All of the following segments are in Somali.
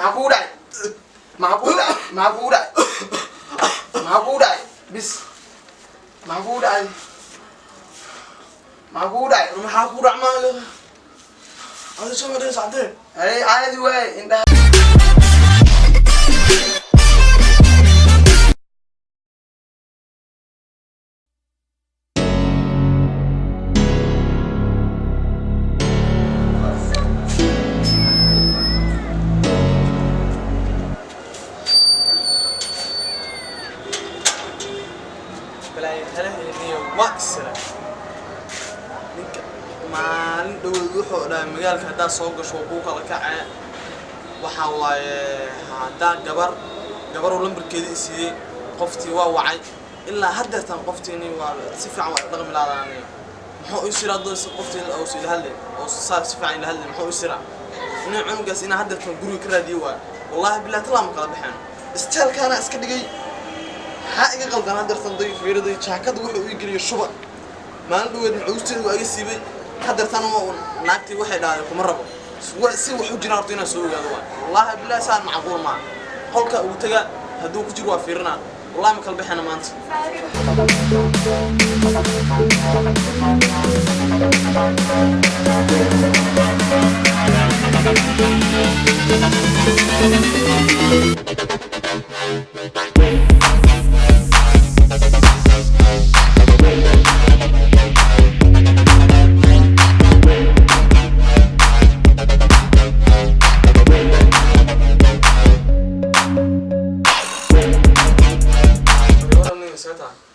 Maxaa kugu dhacay? Maxaa kugu dhacay? Maxaa kugu dhacay? Maxaa kugu dhacay? Bis, maxaa kugu dhacay? Maxaa kugu dhacay? Maxaa ku dhac maale? Adi soo madhay sacdee. Ay, caadi waay indhaha. Waa isra ninka maalin dhaweyd wuxuu dhahay magaalka haddaad soo gasho waa kuu kala kacee. Waxa waaye haddaa gabar gabaruu lambarkeeda i siiyey, qoftii waa wacay ilaa haddeertan qoftiini waa si fiican waa dhaqmi laadaaniyo. Muxuu i siraa dad qoftiin oo ila hadlay oo saa si fiican ila hadlay? Muxuu i siraa inuu cunugaas inaa haddeertan guriga ka raadiyo waayo? Wallaahi billahi talaa ma kala baxeen istaalkaana iska dhigay. Maxaa iga qaldan haddeertan? Day fiiraday jaakada wuxuu ii geliyay shuba. Maalin dhaweed macuusteeda waa iga siibay. Haddeertan naagtii waxay dhahday kuma rabo. Si wax u jiraan horta inaan soo ogaado waay. Wallaahi billahi saan macquul maa. Qolka ugu taga hadduu ku jiro waa fiirinaa. Wallahi ma kala baxayna maanta.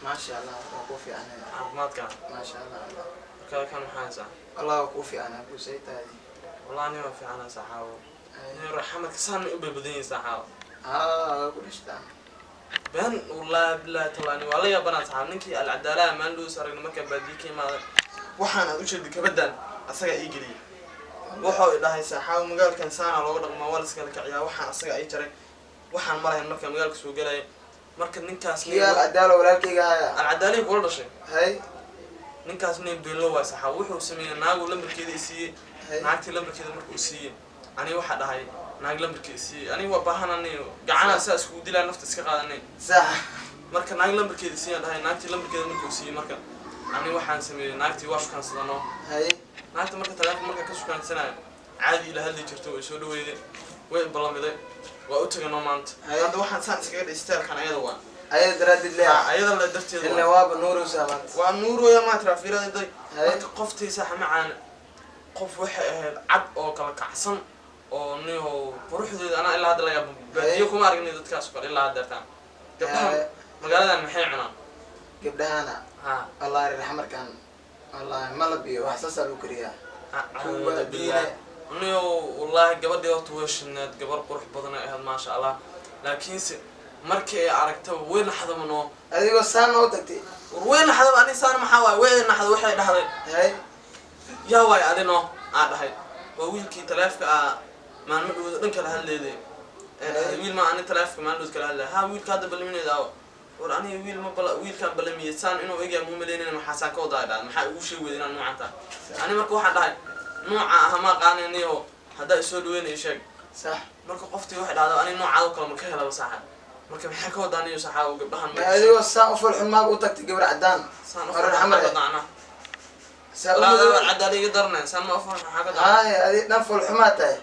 Maasha Allah, waa kuu fiicanay. Caafimaadka? Maasha Allah. Marka kan maxaa haysaa? Allah, waa kuu fiicanaa kusay tahay. Wallahi nin waa fiicanaa saxaabo. Nin raxmadka saan may u badbadan yihiin saxaabo. Haa, waa ku dhashtaan. Been, wallahi billahi tallaani waa la yaabanaa saxaab. Ninkii alcadaalaha maalin dhow is aragnay markaa baadiye ka imaaday, waxaan aad ujeedi kabadan asagaa ii geliyey. Wuxuu i dhahay saxaabo magaalkan saana looga dhaqmaa, waa laskala kiciyaa. Waxaan asagaa ii jaray, waxaan malahayn markaa magaalka soo gelaya. Marka ninkaas Kii Alcadaalo walaalkayga haya? Alcadaalihii kula dhashay. Hay. Ninkaas nin beenlo waay saxaab. Wuxuu sameeyey naagu lambarkeeda i siiyey. Hay. Naagtii lambarkeeda markuu siiyey, aniga waxaa dhahay naag lambarkeeda siiyey, aniga waa baahan, aniga gacanaa saa iskugu dilaa, nafta iska qaadanay. Sax. Marka naag lambarkeeda siiyaan dhahay. Naagtii lambarkeeda markuu siiyey, marka aniga waxaan sameeyey naagtii waa shukaansadano. Hay. Naagta marka taleefon marka ka shukaansanayo caadi ila hadli jirto, way soo dhaweyday, way ballamiday, waa u taganoo maanta. Hay. Hadda waxaan saan iskaga dhigay staalkan ayada waa Ayada daraadid leeya. Ayada la darteeda Ila waa. waaba nuurowsaa maanta. Waa nuurooya maanta fiirada day. Hay. Marka qoftii saaxa macaana qof waxay ahayd cad oo kala kacsan oo niho quruxdeeda anaa ilaa hadda la yaabo. Baadiyo kuma aragni dadkaas oo kale ilaa haddeertaan. Gabdhaha Hay. magaaladan maxay cunaan? Gabdhahana? Ha. Wallahi raxmarkan, wallahi malab iyo wax saasaa lagu kariyaa. Acuudu billah, niyo wallaahi gabadhii horta way shidneed, gabar qurux badan ay ahayd, maasha Allah. Laakiinse markii ay aragtaba way naxdaba noo. Adigoo saan noo tagtay? War way naxdaba, ani saan maxaa waay? Way naxda, waxay dhahday Hay. yaa waay adino? Aa dhahay waa wiilkii taleefka aa maalmo dhawooda dhan kala hadleeday. Ee dhahday wiil ma ani taleefka maalmo dhawood kala hadlay. Ha, wiilka hadda balaminayda awa. War aniga wiil ma bala, wiilkaan balamiyey saan inuu egyaa muu malaynayna. Maxaa saan ka wadaa? Dhahday maxaa igu sheegi weyday inaan noocan tahay? Ani marka waxaan dhahay nooca ah ma aqaananiyo, haddaa isoo dhaweyna ii sheeg. Sax. Marka qoftii waxay dhahday ani noocaad oo kale ma ka helaba saaxa. Marka maxaa ka wadaa aniyo saxa oo gabdhahan Ma adigoo saan u falxun maaba u tagtay gabar caddaan? Saan Hore xamar eh. dacna. Saa u laa madow. Cadaala iga darnay saan ma afar maxaa ka dacna? Haye, adi dhan falxumaa tahay.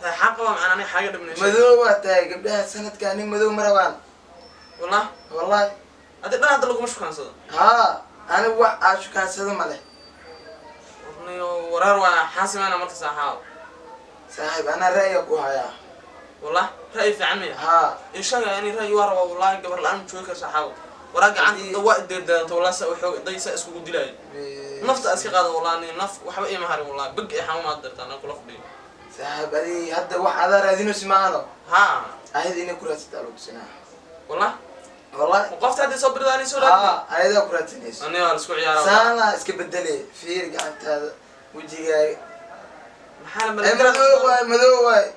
Xaa qaba macnaa aniga xaaga dhibnay? Madow waa tahay. Gabdhaha sanadkaa nin madow ma rabaan. Wallah. Wallahi. Adi dhan hadda laguma shukaansado. Haa, anigu wax aa shukaansado ma leh. Warniyo wareer waa xaasimayna marka saaxaa. Saaxiib, anaa ra'yiga ku hayaa. Wallah ra'yi fiican miya? Haa. Ishaga ani ra'yi waa rabaa wallahi. Gabar la'aan joogi kar saaxaa. Waraa gacanta waa deerdeeranta wallahi, saa xoog day saa iskugu dilaayo nafta iska qaada wallahi. Ani naf waxba iima harin wallahi, big ee xanuun dartaa anaa kula fadhiyo. Saaxiib, adi hadda wax adaa raadinaysi maahano. Haa. Ayada inay ku raadsataa lagu tusinaa. Wallah. Wallahi. Qofta haddii soo birda ani soo raadin. Haa, ayadaa ku raadsanayso. Ani waa la isku ciyaaraa. Saanaa iska bedele, fiir gacantaada, wejigaaga. Maxaa la Ee, madow waay, madow waay.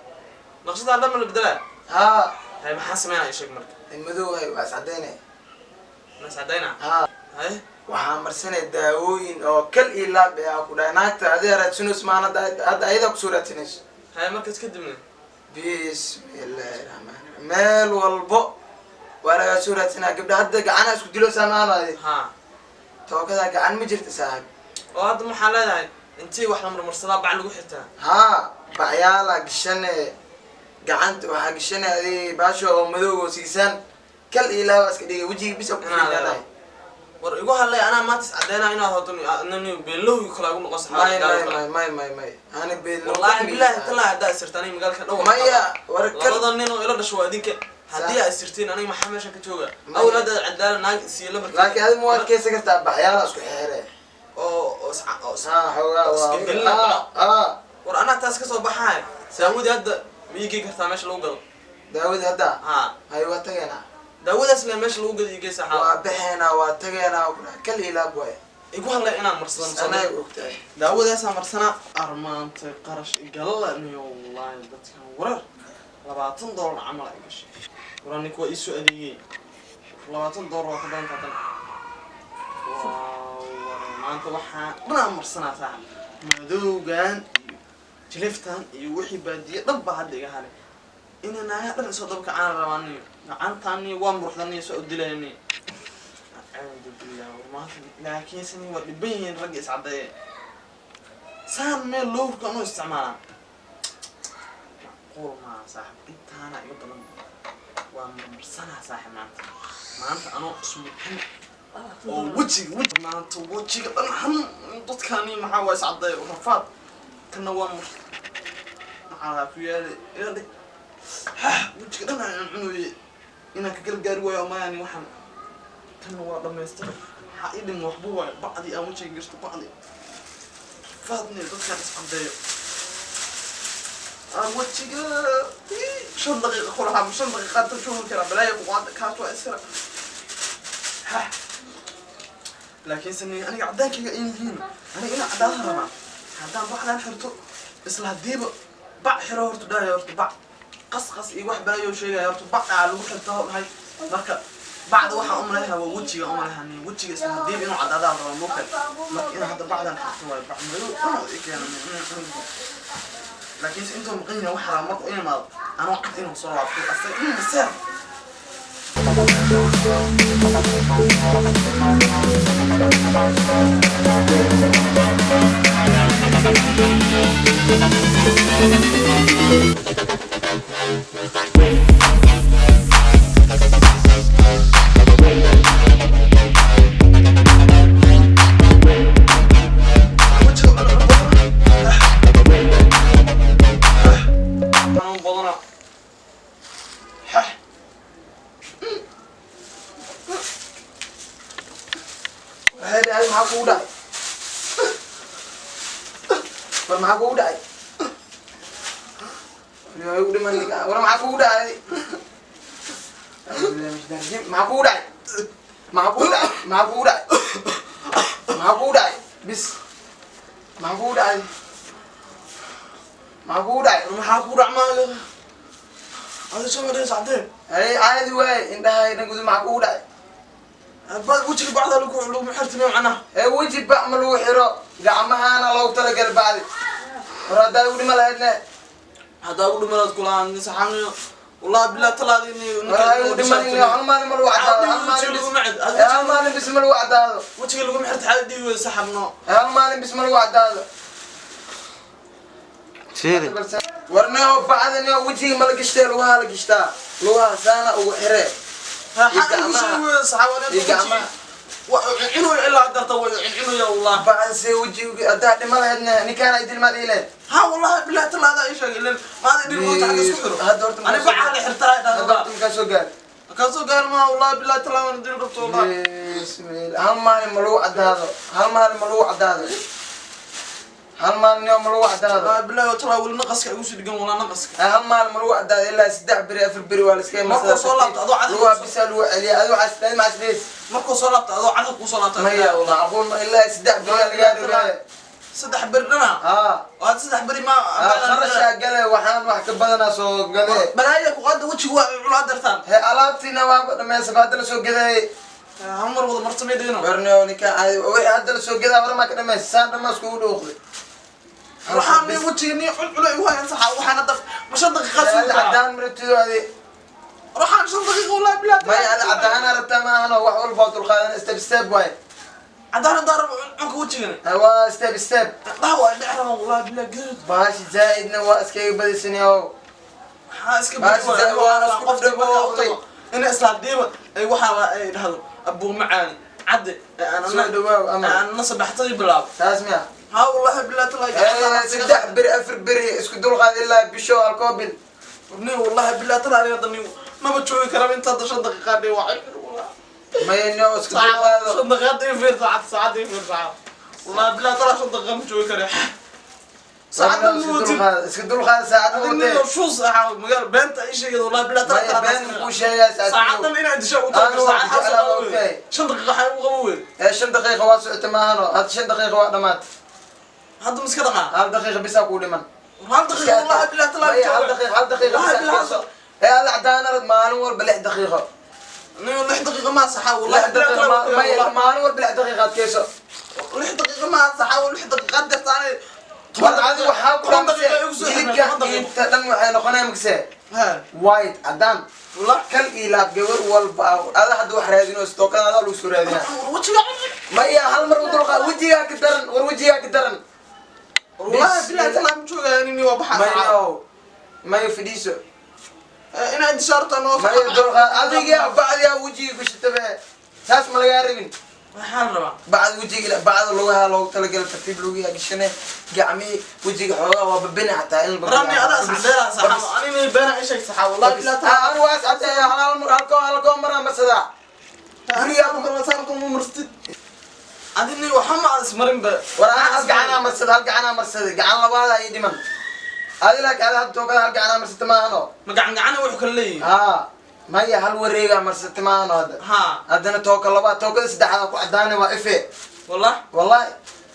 Naqshadaa dhan ma la bedelaa? Haa. Hay, maxaa sameynaa? Ii sheeg marka. Ee, madow waay, waa iscadayne. Mas cadayna? Haa. Hay. Waxaa marsanay daawooyin oo kal iyo laab eh aa ku dhahay naagta adiga raadsanayso maahan. Hadda ayadaa kusoo raadsanayso. Hay, markaas kadibna? Bismillahi raxmaani raxiim. Meel walbo waa lagaa soo raadsanaa gabdha. Hadda gacanaha isku dilo samaanaade. Ha. Tookadaa gacan ma jirta, saaxib. Oo hadda maxaa leedahay? Intii wax la marmarsadaa bac lagu xirtaa? Haa, bacyaala gishane, gacanta waxaa gishane adi baasha oo madow oo siisaan kal iyo laawa iska dhigay wejigii bisa ku Inaa fiicanay. War igu hadlay, anaa maanta is caddeynaa inaad hoto beenlowgi kale igu noqon. May, may, Saxaabada. may, may, may, may, ani been. Wallaahi billahi talaa, haddaa isirta aniga magaalka dhow. Maya, war kal. Labada nin oo ila dhasho waa idinka. Haddii aa isirtiin, aniga maxaa meeshan ka jooga? Maya. Awal hadda cadaala naag siiyo lamarkeeda. Laakiin adi ma adkeysan kartaa bacyaala isku xeere? Oo Haa, xoogaa waa Isgelgelina. Aa. War anaa taas kasoo baxaay. Daawadii hadda ma ii gey kartaa meesha lagu gado? Daawadi hadda? Ha. Hay, waa tageenaa. Daawadaas le meesha lagu gado ii gey, saxaaba. Waa baxeenaa, waa tageenaa, kal ilaab waay. Igu hadlay inaan marsado. Anay ogtahay. Daawadaasaa marsanaa. Armaantay qarash igala niyo, wallaahi dadkan warar. $20 camal ay gashay. Waraa ninka waa iisoo adeegay, $20 waa ka badan taatan. Waa war maanta waxaa dhanaa marsanaa, saaxib, madowgan iyo jiliftan iyo wixii baadiye dhan baa hadda iga haray. Ina naagaa dhan isoo daba kacaan rabaa niyo, gacantaan niyo waa muruxdan niyo, soo dilaya niyo. Acuudu billah. War maanta laakiinse ni waa dhiban yihiin ragga iscaddeeye. Saan meel lowrka anuu isticmaalaan macquul maa, saaxib. Intaana iga badan waa marmarsanaa, saaxib. Maanta anoo ismuxin oo wejiga weji maanta wejiga dhan xanuun dadkani maxaa waa iscaddeeye rafaad. Kana waa mur maxaa ku yaali ila dhig. Hah, wejiga dhan aan cunuye inaan ka gargaari waayo mayani. Waxaan kana waa dhamaystir, maxaa ii dhiman? Waxba waayo bacdi aan wejiga gashto bacdi rafaadni. Dadkaan iscaddeeyo aan wejiga 5 daqiiqa ku lahaa, 5 daqiiqa inta joogi karaa balaaya ku qaada. Kaas waa isra. Hah, laakiinse ni aniga caddaankayga ay muhiim. Aniga inaan caddaada rabaa. Haddaan bacdaan xirto, isla haddiiba bac xiro horta dhahay, horta bac qasqas iyo wax balaayo sheegaya, horta bacaa lagu xirta oo dhahay. Marka bacda waxaan umaleynaa waa wejiga umaleynaa ni wejiga isla haddiiba inuu caddaadaa rabaa moogtahay. Marka inaan hadda bacdan xirto waayo, bac madow dhan oo i keeno. Laakiinse intuu maqan yahay waxaa rabaa marka u imaado anoo cad inuu soo laabto asaga in maseer. Wejiga xanuun badana. Hah. Waxay dhahay, maxaa kugu dhacay? War maxaa kugu dhacay? War igu dhiman ninka. War maxaa kugu dhacay? Maxaa kugu dhacay? Maxaa kugu dhacay? Maxaa kugu dhacay? Maxaa kugu dhacay? Bis, maxaa kugu dhacay? Maxaa kugu dhacay? Maxaa ku dhacmaayo adi soo madhays cadee? Ay, caadi waay, indhaha dhan gudu. Maxaa kugu dhacay? Wejiga bacda lagu lagu xirtay macnaha. Ee weji bac ma lagu xiro, gacmahana loogu talagal bacdi. War haddaa igu dhima lahaydne? Haddaa ugu dhimanaad kulahaan saxaaniyo, wallahi billahi talaadi. War ha igu dhimanin. Hal maalin ma lagu caddaado, hal maalin bis. Ee hal maalin bis ma lagu caddaado. Wejiga laguma xirta, xaal dhiigi wey saxabno. Ee hal maalin bis ma lagu caddaado. War neo bacda neo wejiga ma la gishtee, lugaha la gishtaa, lugaha saana ugu xire. Xaa igu sheegi wey saxaabada. Iyo gacmaha. Cunuy ilaa darta way cuncunuya wallahi. Bacda see wejiga haddaa dhima lahaydne, ninkaan ay dilmaa dhihi lahayd. Ha, wallahi billahi talaada ii sheeg ilan maada dhig wata xagga isku xiro. Hadda horta ani bacaa la xirtaa. Hadda Dhahda horta makaa soo gaar. Kasoo gaar maa, wallahi billahi talaada waan dil rabto wallahi. Bismillah. Hal maalin ma lagu caddaado, hal maalin ma lagu caddaado, hal maalin ma lagu caddaado. Wallahi billahi talaada weli naqaska igu sii dhigan walaa naqaska. Hal maalin ma lagu caddaado, ilaa 3 beri 4 beri waa la iska. Markuu soo laabto adoo cadad. Lugaha bisaa lagu celiya. Adoo casleed ma casleys. Markuu soo laabto adoo cadad kuu soo laabto. Maya, macquul ma ilaa 3 beri lagaa rabaa. 3 beri dhana. Haa. Waa 3 beri ma. Qarashaa gale, waxaan wax ka badanaa soo gale. Balaaya ku qaada, wejiga waa culaa dartaan. He, alaabtiina waaba dhameysaba, hadda la soo gadayay. Hal mar wada marsamay dhigno. Warneo ninka caadi wixii hadda la soo gadaa hore maa ka dhameysay, saan dhammaa iskugu dhuuqday. Waxaan ni wajiga ni culcula igu hayaan saxa, waxaan hadda ma 5 daqiiqa sugi karaa? Cadaan marabtido adi. Waxaan 5 daqiiqa, wallahi bilahi. Maya, ada cadaan rabtaa maahano, wax walba waa dulqaadan, step step waay. Cadaan haddaan rabo, cunka wejigana Waa step step. Indhaha waa indhax rabaan, wallahi bilahi, gaduud. Baashi zaa'idna waa iskaga badisanayo. Maxaa iska Baashi badi? waa isku Qofta dhawaaqday. Ina isla hadiiba ay waxaa ay dhahdo abuu macaani cadde Soo dhawaaw ama aan sabaxtadii bilaabo. Saas miya? Ha, wallahi bilahi talaa. 3 beri 4 beri isku dulqaad ilaa bisho alkoobil. Nin, wallahi bilahi talaa, aniga hadda nin maba joogi karaba inta hadda 5 daqiiqa dhe waa cir wallahi. Maya, no, isku dulqaado. 5 daqiiqa ii fiir, saacad, saacad ii fiir, saacad, wallahi bilahi talaa, 5 daqiiqa ma joogi kare, saacadda Iska ma watid. dulqaado, iska dulqaado, saacad ma Adiga watee. Shuus ahaa magaal beenta ii sheegay, wallahi bilahi talaa. Maya, been kuu sheegaa. Saacadan Saacad inaad disho u Anu tahay waa saacad jeclaa, waa ogtahay. 5 daqiiqa waxay ugu qabo wey. Ee 5 daqiiqa waa socota maahano, hadda 5 daqiiqa waa dhamaatay. Hadda ma iska dhaqaa? 1 daqiiqa bisaa kuu dhiman. 1 daqiiqa, wallahi bilahi talaa. Maya, 1 daqiiqa, 1 daqiiqa Wallahi bisaa bilahi. adkeyso. Ee ada cadaanarad maalin walba 6 daqiiqo. Nin, 6 daqiiqa ma saxa, wallahi 6 bilahi daqiiqa talaa. maya, maalin walba 6 daqiiqa adkeyso. 6 daqiiqa ma saxa, 6 daqiiqa dirtaane. War adi waxaa ku 10 daqiiqa igu soo xirnay, hilibka 10 daqiiqo. Inta dhan waxay noqonaya makse Ha. white, cadaan. Wallah. Kal iyo laab, gabar walba ada hadda wax raadino, tookada adaa lagu soo raadinaa. Wajiga. Maya, hal mar u dulqaa, wejigaa ka daran, war wejigaa ka daran. Wallahi bilahi talaa, ma joogaya nin, waa baxa. Maya, maya, fadhiiso. Inaad dishaarta noo. Maya, dulqaa adiga, bacdiyaa wejiga kushitabe, saas ma lagaa rabin. Maxaa la rabaa? Bacda wejiga, bacda lugaha loogu talagalay, tartiib lugiha gishane, gacmihii, wejiga xoogaa waa babina xataa in la Rami, adaa iscadeeraa saxa, anina beena isheeg saxa, wallahi bilahi talaa. Anu waa iscadeeya, halkoo halkoo maraa marsadaa. Adini waxa ma aad ismarin ba. War ana hal gacanaa marsada, hal gacanaa marsada, gacan labaada ii dhiman. Adi laakiin ada hadda tookada hal gacanaa marsata maahano. Ma gacan gacan wuxuu kala leeyihi? Haa, maya, hal wareegaa marsata maahano hadda. Ha. Haddana tooka labaad, tookada saddexaad ku cadaane, waa ife. Wallah. Wallahi.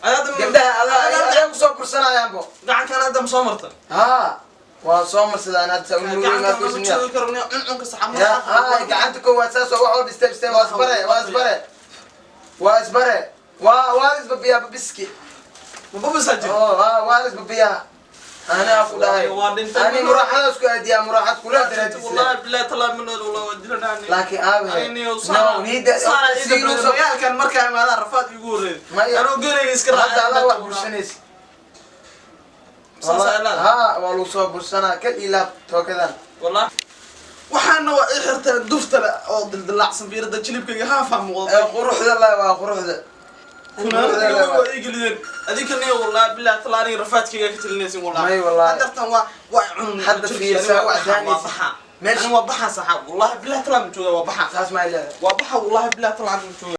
Ada Gabdhaha adaa adaa kusoo gursanayaanbo. Gacankan hadda ma soo marta? Haa, waa soo marsadaan hadda saa Gacankan ma joogi karo nin cuncunka saxa. Ya haa, gacanta koowaad saas oo wax walba step step, waa isbare, waa isbare, waa isbare, waa isbabiyaa babiski. Ma babisaa jir? Oo haa, waa isbabiyaa, anaa ku dhahay. Waa dhintay. Ani muraaxadaas ku aadiyaa, muraaxad kula daraadis. Wallahi billahi talaa min wallah waa dilanaan. Laakiin aabe no niida siiluuso. Magaalkan markaa imaadaan rafaad igu horreeyay. Maya. Anuu gelayga iska Hadda adaa wax bursanaysa. Saas ay leedahay. Haa, waa lagu soo bursanaa kal ilaab tookadan. Wallah waxaana waa ii xirteen duftale oo dildilaacsan, fiirada jilibkayga haafaa muuqda. Ee quruxda la waa quruxda. Funaanadayga waa ii geliyeen adinka niyo, wallahi billahi talaa, aniga rafaadkayga ka talinaysin wallahi. May wallahi. Hadartan waa cunun. Hadda fiirsaa, waa waa daanaysa. baxa. Meesha- Ani waa baxa saxa, wallahi billahi talaa, ma jooga, waa baxa. Saas maa leedahay. Waa baxa, wallahi billahi talaa, ma jooga.